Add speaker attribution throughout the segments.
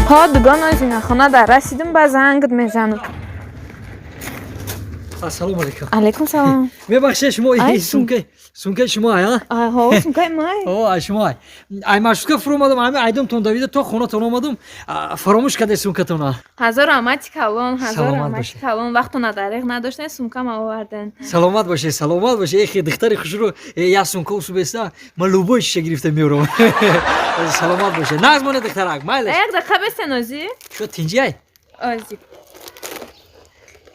Speaker 1: Ҳо, дугон, озина хона дар расидим, ба зангт мезанам.
Speaker 2: Ассалому алайкум.
Speaker 1: Алайкум салом.
Speaker 2: Мебахшед, шумо
Speaker 1: Ай,
Speaker 2: сумка, сумкаи шумо ай, а?
Speaker 1: Ҳо, сумкаи май.
Speaker 2: О, ай шумо ай. Ай маршрутка фуромадам, ами айдомтон давида то хонатон омадам, фаромӯш карда сумкатона.
Speaker 1: Ҳазор раҳмати калон, ҳазор
Speaker 2: Саломат
Speaker 1: раҳмати
Speaker 2: бошед.
Speaker 1: калон. Вақтона дареғ надоштен, сумкама оварден.
Speaker 2: Саломат бошед, саломат бошед. Эхи, духтари хушрӯ, як сумка усубеста, ман любой чиша гирифта меорам. Саломат бошед. Нағз монед, духтарак, майлаш.
Speaker 1: Як дақиқа бестен, озӣ.
Speaker 2: Шо, тинҷи ай?
Speaker 1: Озӣ.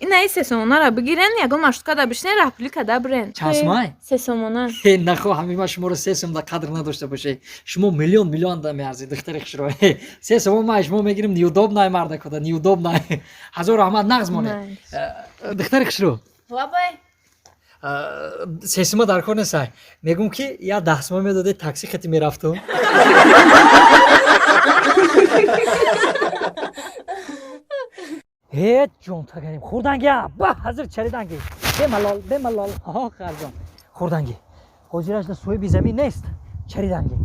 Speaker 1: Инаи 3 сомонара бигирен, ягон маршруткада бишинен, раҳпулӣ када бирен.
Speaker 2: Чанд сомай?
Speaker 1: 3 сомона.
Speaker 2: Нахо, ҳамин ман шуморо 3 сом да қадр надошта бошед. Шумо миллион миллион да меарзед, духтари хушрӯ. 3 сомон ман шумо мегирем, неудобно ай, мардакода, неудобно ай. Ҳазор раҳмат, нағз монед. Духтари хушрӯ.
Speaker 1: Лабай.
Speaker 2: 3 сома дар кор нестай. Мегӯм, ки як 10 сома медодед, такси хати мерафтум. Ҳеҷ ҷон тагарим, хурданги, ба ҳазир чариданги, бемалол, бемалол. Ҳо, харҷон, хурданги, ҳозирашда соҳиби замин нест, чариданги,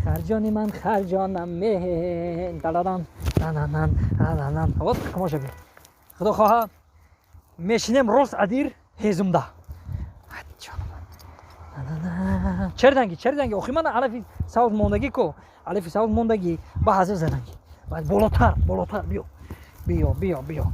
Speaker 2: харҷони ман, харҷонам меҳ даларан нананан нананан. Оп, тамоша бин, худо хоҳа, мешинем рост адир ҳезумда. Чариданги, чариданги, охи мана алафи савз мондагӣ ко, алафи савз мондагӣ, ба ҳазир заданги. Баъд болотар, болотар, биё, биё, биё, биё.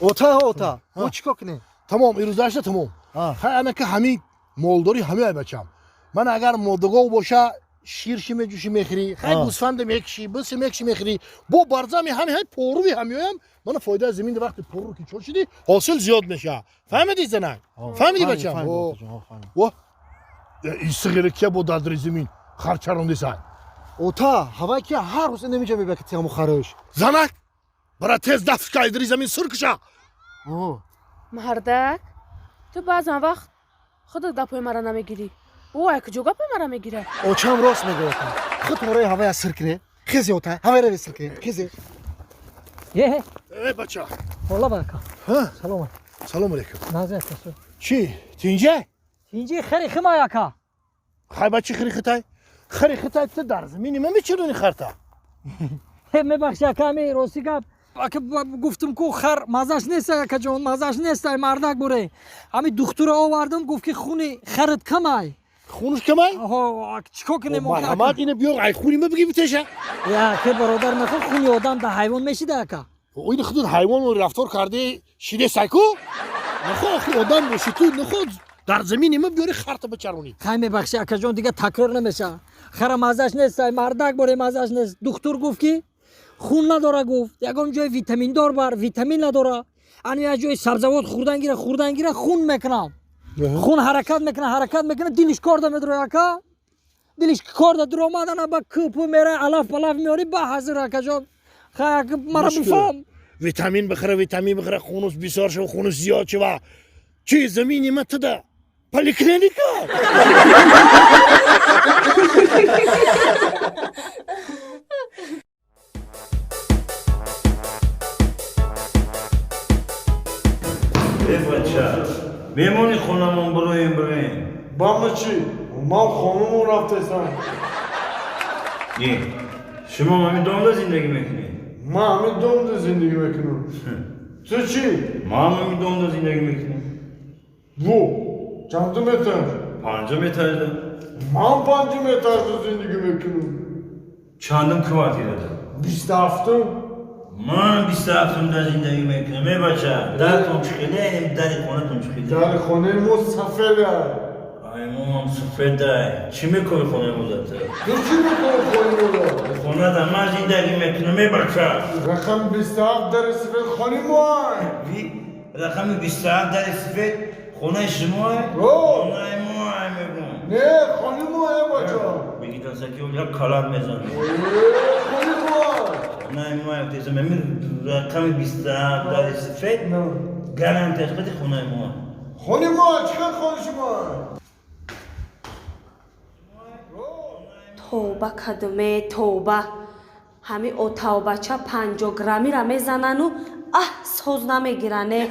Speaker 3: Ота, ота, мо чӣ кор кунем?
Speaker 4: Тамом, ирӯзашта тамом. Хай, анака ҳамин молдорӣ, ҳамин ай, бачам. Ман агар модагов боша, ширши меҷӯшӣ, мехӯрӣ, хай, гӯсфанда мекушӣ, биси мекушӣ, мехӯрӣ, бо барзами ҳами ҳай поруви ҳамиёям. Мана фоидаи замин, вақти пору ки чор шидӣ, ҳосил зиёд мешавад. Фаҳмидӣ, занак, фаҳмидӣ, бачам? Во, исиғире кия бо дардри замин харчарондисай?
Speaker 3: Ота, ҳавай ки ҳар рӯз инамиҷа мебия, ки тиаму харӯш.
Speaker 4: Занак, бара, тез дафт кайдри замин сир куша.
Speaker 5: Мардак, ту баъзан вақт худат гапҳои маро намегирӣ. Ӯ ай куҷо гапҳои маро мегирад?
Speaker 3: Очам рост мегӯяд. Худ ҳораи ҳавая сир кунем. Хези, ота, ҳавай рави, сир кунем, хези.
Speaker 2: Е.
Speaker 4: Э, бача.
Speaker 2: Ҳола бака. Салом.
Speaker 4: Салом алейкум.
Speaker 2: Назар касу.
Speaker 4: Чӣ, тинҷа?
Speaker 2: Тинҷи, хари химай, ака.
Speaker 4: Хай, бачи, хари хитай, хари хитай, ту дар замини ма мечирони харта?
Speaker 2: Мебахши, ака, ами рости гап, ака, гуфтум ку, хар мазаш нест, акаҷон, мазаш нест, ай мардак буре. Ами духтуро овардум, гуфт ки хуни харат камай.
Speaker 4: Хунуш камай?
Speaker 2: Чӣ кор кунем?
Speaker 4: Марҳамат, ина биёр, ай хуни ма биги, битеша.
Speaker 2: Яке бародар, нахо, хуни одам да ҳайвон мешида, ака?
Speaker 4: Ин худут ҳайвон рафтор карди, шиде сайку, нахо, охи одам боши ту, нахо, дар замини ма биёри харта бичаронӣ.
Speaker 2: Хай, мебахши, акаҷон, дига такрор намеша. Хара мазаш нест, ай мардак боре, мазаш нест. Духтур гуфт ки хун надора, гуфт ягон ҷои витаминдор бар, витамин надора. Ани як ҷои сабзавот хӯрдан гира, хӯрдан гира, хун мекунам, хун ҳаракат мекунад, ҳаракат мекунад, дилиш корда медрояд, ака, дилиш корда дуромад, ана ба кӯпу мера, алаф палаф меёри, ба ҳазир, акаҷон, хай, мара бифаҳм.
Speaker 4: Витамин бихӯра, витамин бихӯра, хунус бисёр шава, хунус зиёд шава. Чи, замини ма туда поликлиника?
Speaker 6: Э, бача, мемони хонамон, бироем, бироем.
Speaker 7: Бама чӣ? Ман хонумон рафтесам.
Speaker 6: Не, шумо ҳамин домда зиндагӣ мекунед?
Speaker 7: Ман ҳамин домда зиндагӣ мекунам. Ту чӣ?
Speaker 6: Ман ҳамин домда зиндагӣ мекунам.
Speaker 7: Во, чандум этаж?
Speaker 6: Панҷум этажда.
Speaker 7: Ман панҷум этажда зиндагӣ мекунам.
Speaker 6: Чандум квартирада?
Speaker 7: 27-ум.
Speaker 6: Ман 27-умда зиндагӣ мекунам. Э, бача, дартон чӣ хеле, дари хонатон чӣ хеле?
Speaker 7: Дари хонаи мо сафеда.
Speaker 6: Ай, моам сафедай. Чӣ мекунӣ хонаи модата?
Speaker 7: Ту чӣ мекунӣ хонаи мода?
Speaker 6: Хонада ман зиндагӣ мекунам, э, бача.
Speaker 7: Рақами 27, дари сафед, хонаи мо.
Speaker 6: Рақами 27, дари сафед, хонаи шумо? Хонаи мо мегӯм.
Speaker 7: Не, хонаи мо, э, бача.
Speaker 6: Бигитасаки як калат мезанам.
Speaker 7: Хонаи мо.
Speaker 6: Хонаи мо тезам, ами рақами 27, дари сафед, гарантияш қади хонаи мо.
Speaker 7: Хонаи мо, чӣ хел хонаи шумо?
Speaker 5: Тавба кадме, тавба. Ҳами отавбача 50 граммира мезанану аҳ соз намегиране.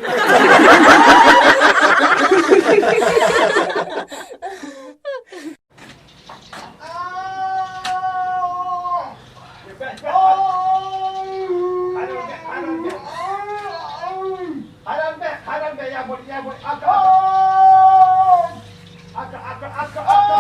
Speaker 7: Ака, ака, ака, ака.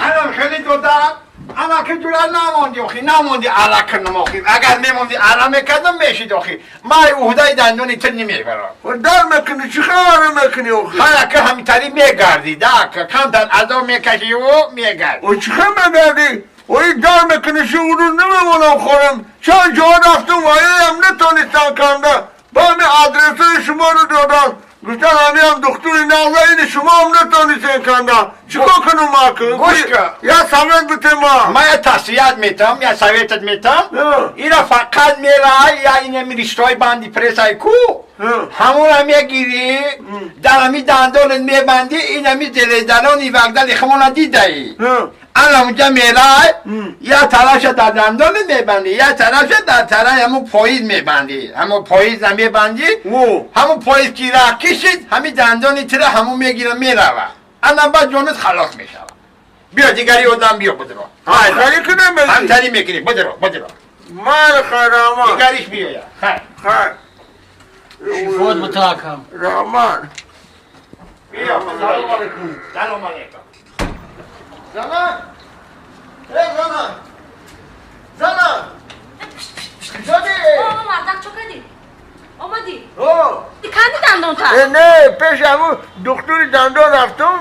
Speaker 8: الان خیلی دادم انا که جورا نموندی آخی، نموندی علا کنم آخی. اگر میموندی علا میکردم میشید آخی. ما عهده دندونی تو نمیبرم.
Speaker 7: و در میکنی چی خبر میکنی آخی؟
Speaker 8: حالا که همینطوری میگردی ده که کمتر عذاب میکشی و میگردی.
Speaker 7: و چی خبر میگردی؟ و این در میکنی شو اون روز نمیمونم خورم. چند جا رفتم و هم نتونستم کنده. با همین آدرس شما رو دادم. گفتن همین هم دکتر نغزه اینه شما هم نتونستین کنده. چیکار کنم ما که؟
Speaker 8: گوش کن.
Speaker 7: یا سوید بته ما.
Speaker 8: ما یه تحصیلات میتم یا سویتت میتم.
Speaker 7: اه.
Speaker 8: اینا فقط میرای یا این میریشتای بندی پرسای کو همون هم میگیری در همی دندانت میبندی، این همی زلزلانی وقدل خمون دیده ای. الان اونجا میرای یا تلاش در دندان میبندی یا تلاش در تلای همون پاییز میبندی، همون پاییز هم میبندی.
Speaker 7: او.
Speaker 8: همون پاییز که را کشید همین دندانی تره همون میگیره میروه. الان بعد جانت خلاص میشود. بیا دیگری آدم بیا بدرو.
Speaker 7: خیلی کنم بزی.
Speaker 8: همتری میکنی بدرو بدرو.
Speaker 7: مال خیرامان.
Speaker 8: دیگریش بیا یا. خیر.
Speaker 7: خیر.
Speaker 2: شفات متاکم.
Speaker 7: رحمان.
Speaker 8: بیا. سلام علیکم. سلام علیکم.
Speaker 7: زنان. ای زنان. زنان. زنی.
Speaker 5: О, мардак, чо кардӣ? Омадӣ?
Speaker 7: О.
Speaker 5: Канди дандонта?
Speaker 7: Не, пеш ҳамун духтури дандон рафтум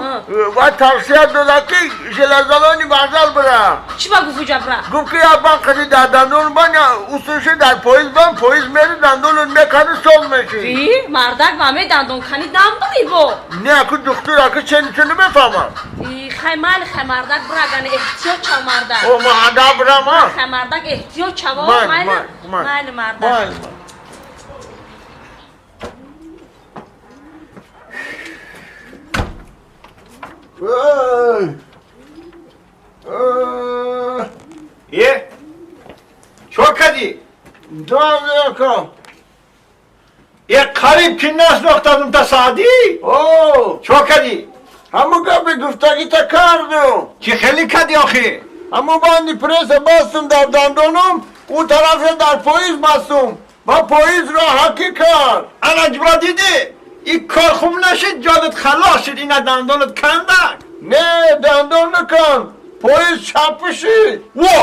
Speaker 7: ва тавсия додам ки железалони вокзал бирам.
Speaker 5: Чӣ ба гуфт ҷабра?
Speaker 7: Гуфт ки як бан қади дар дандон бан, я усуши дар поиз бан, поиз мери дандонат мекани соз меши.
Speaker 5: И, мардак, ва ме дандон кани дам бури бо.
Speaker 7: Не, аку духтур аку чени чу намефаҳмам.
Speaker 5: И, хай майли, хай мардак, бирагани эҳтиёт чав мардак.
Speaker 7: О, ма ада бирам, а?
Speaker 5: Хай мардак, эҳтиёт чаво,
Speaker 7: Майли,
Speaker 5: майли.
Speaker 7: майли, майли.
Speaker 5: Майли мардак.
Speaker 7: Майли.
Speaker 8: Е? Чо кардӣ?
Speaker 7: Дам
Speaker 8: Е, қариб ки нашнохтадум та Саъдӣ?
Speaker 7: О,
Speaker 8: Чо кардӣ?
Speaker 7: ҳамун гапи гуфтагита кардум.
Speaker 8: Чӣ хеле кардӣ охӣ?
Speaker 7: Ҳамун банди пресса бастум дар дандонум, ӯ тарафша дар поиз бастум ва поизро ҳакӣ кард.
Speaker 8: Ана ҷбро дидӣ? Ин кор хуб нашид, ҷонат халос шуд, ина дандонат кандак.
Speaker 7: Не, дандон наканд, поиз чапа шид.
Speaker 8: Во!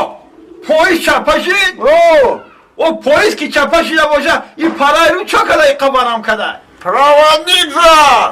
Speaker 8: Поиз чапа шид?
Speaker 7: О,
Speaker 8: О, поиз ки чапа шида боша, ин параи рӯ чо када иқа барам када?
Speaker 7: Проводник зад.